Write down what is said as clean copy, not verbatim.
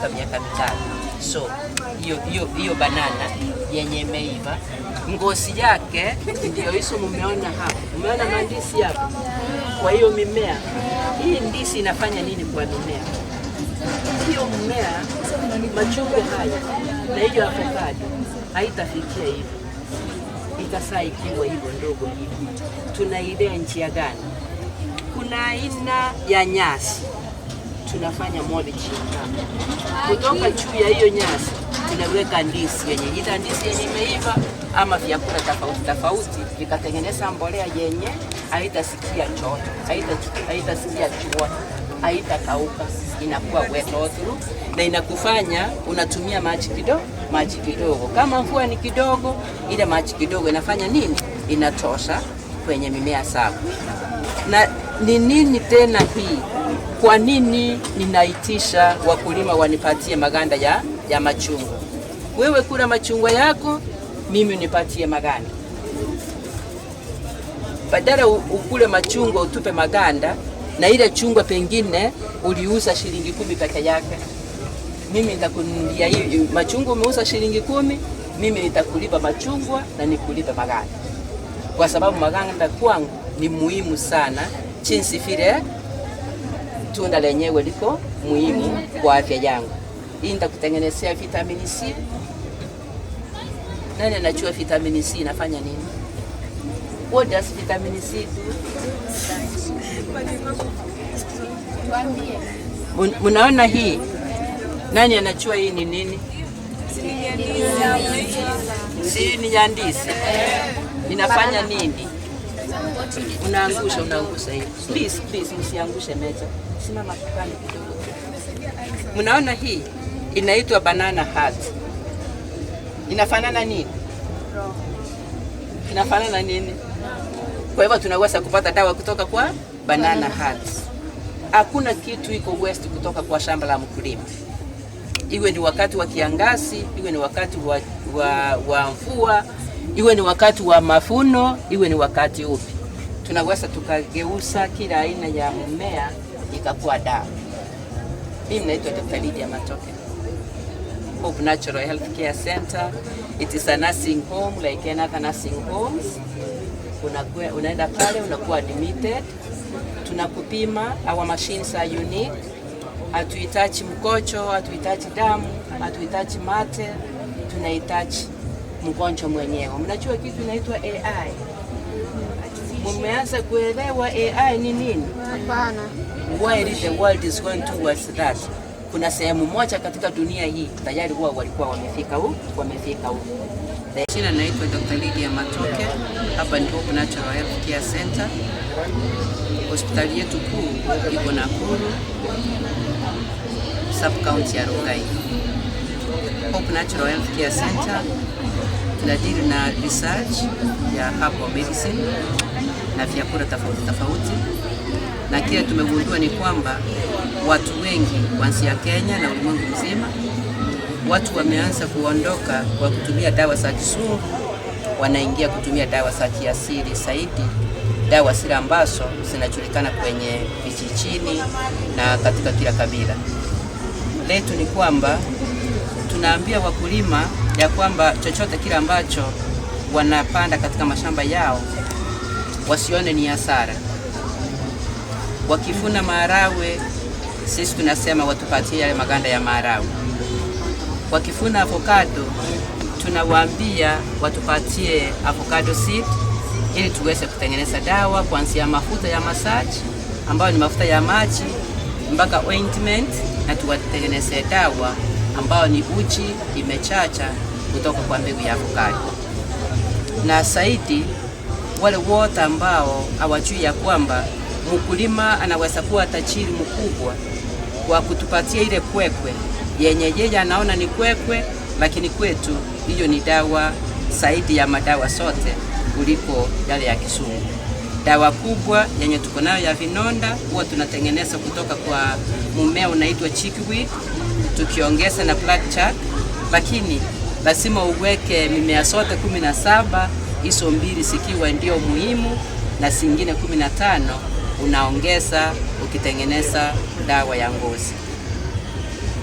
Itafika miaka 5. So hiyo hiyo hiyo banana yenye imeiva, ngozi yake ndio hizo mumeona hapo. Umeona mandizi hapo? Kwa hiyo mimea hii, ndizi inafanya nini kwa mimea? Hiyo mmea, machungwa haya na hiyo avocado haitafikia hivyo, itasaa ikiwa hivyo ndogo hivi. Tunailea njia gani? Kuna aina ya nyasi tunafanya mulching hapa. Kutoka juu ya hiyo nyasi tunaweka ndizi yenye ita ndizi yenye imeiva ama vyakula tofauti tofauti, vikatengeneza mbolea yenye haitasikia joto, haitasikia jua, haitakauka, inakuwa wet all through, na inakufanya unatumia maji kidogo, maji kidogo. Kama mvua ni kidogo, ile maji kidogo inafanya nini? Inatosha kwenye mimea zako. Na ni nini tena hii? Kwa nini ninaitisha wakulima wanipatie maganda ya machungwa? Wewe kula machungwa yako, mimi unipatie maganda. Badala ukule machungwa utupe maganda, na ile chungwa pengine uliuza shilingi 10 peke yake. Mimi nitakununulia hiyo machungwa umeuza shilingi 10, mimi nitakulipa machungwa na nikulipe maganda, kwa sababu maganda kwangu ni muhimu sana, jinsi vile tunda lenyewe liko muhimu kwa afya yangu. Hii nitakutengenezea vitamini C. Nani anajua vitamini C inafanya nini? What does vitamin C do? Munaona hii? Nani anajua hii ni nini? Si ni ya ndizi? Inafanya nini? Unaangusha, unaangusha hii. Please, please, msiangushe meza. Simama pale kidogo. Mnaona hii inaitwa banana heart. Inafanana nini? Inafanana nini? Kwa hivyo tunaweza kupata dawa kutoka kwa banana heart. Hakuna kitu iko waste kutoka kwa shamba la mkulima, iwe ni wakati wa kiangazi, iwe ni wakati wa mvua, iwe ni wakati wa mavuno, iwe ni wakati upi, tunaweza tukageuza kila aina ya mmea ikakuwa dawa. Mimi naitwa Dr. Lydia Matoke, Hope Natural Health Care Center. It is a nursing home like any other nursing homes. Unaenda pale unakuwa admitted, tunakupima. Our machines are unique. Hatuhitaji mkojo, hatuhitaji damu, hatuhitaji mate, tunahitaji mgonjwa mwenyewe. Mnajua kitu inaitwa AI? Mumeanza kuelewa AI ni nini? Hapana. Why the world is going towards that. Kuna sehemu moja katika dunia hii tayari huwa walikuwa wamefika huko, wamefika huko. Jina naitwa Dr. Lydia Matoke. Hapa ni Hope Natural Health Care Center. Hospitali yetu kuu iko Nakuru, sub county ya Rongai. Hope Natural Health Care Center tunadili na research ya herbal medicine na vyakula tofauti tofauti, na kile tumegundua ni kwamba watu wengi kuanzia Kenya na ulimwengu mzima, watu wameanza kuondoka kwa kutumia dawa za kizungu, wanaingia kutumia dawa za kiasili zaidi, dawa zile ambazo zinajulikana kwenye vijijini na katika kila kabila letu. Ni kwamba tunaambia wakulima ya kwamba chochote kile ambacho wanapanda katika mashamba yao wasione ni hasara. Wakivuna maharagwe, sisi tunasema watupatie yale maganda ya maharagwe. Wakivuna avocado, tunawaambia watupatie avocado seed ili tuweze kutengeneza dawa kuanzia mafuta ya massage ambayo ni mafuta ya maji mpaka ointment, na tuwatengeneze dawa ambayo ni uji imechacha kutoka kwa mbegu ya avocado. Na zaidi wale wote ambao hawajui ya kwamba mkulima anaweza kuwa tajiri mkubwa kwa kutupatia ile kwekwe yenye yeye anaona ni kwekwe, lakini kwetu hiyo ni dawa zaidi ya madawa sote kuliko yale ya kizungu. Dawa kubwa yenye tuko nayo ya vinonda huwa tunatengeneza kutoka kwa mmea unaitwa chickweed, tukiongeza na black jack, lakini lazima uweke mimea sote 17, hizo mbili zikiwa ndio muhimu na zingine 15 unaongeza ukitengeneza dawa ya ngozi.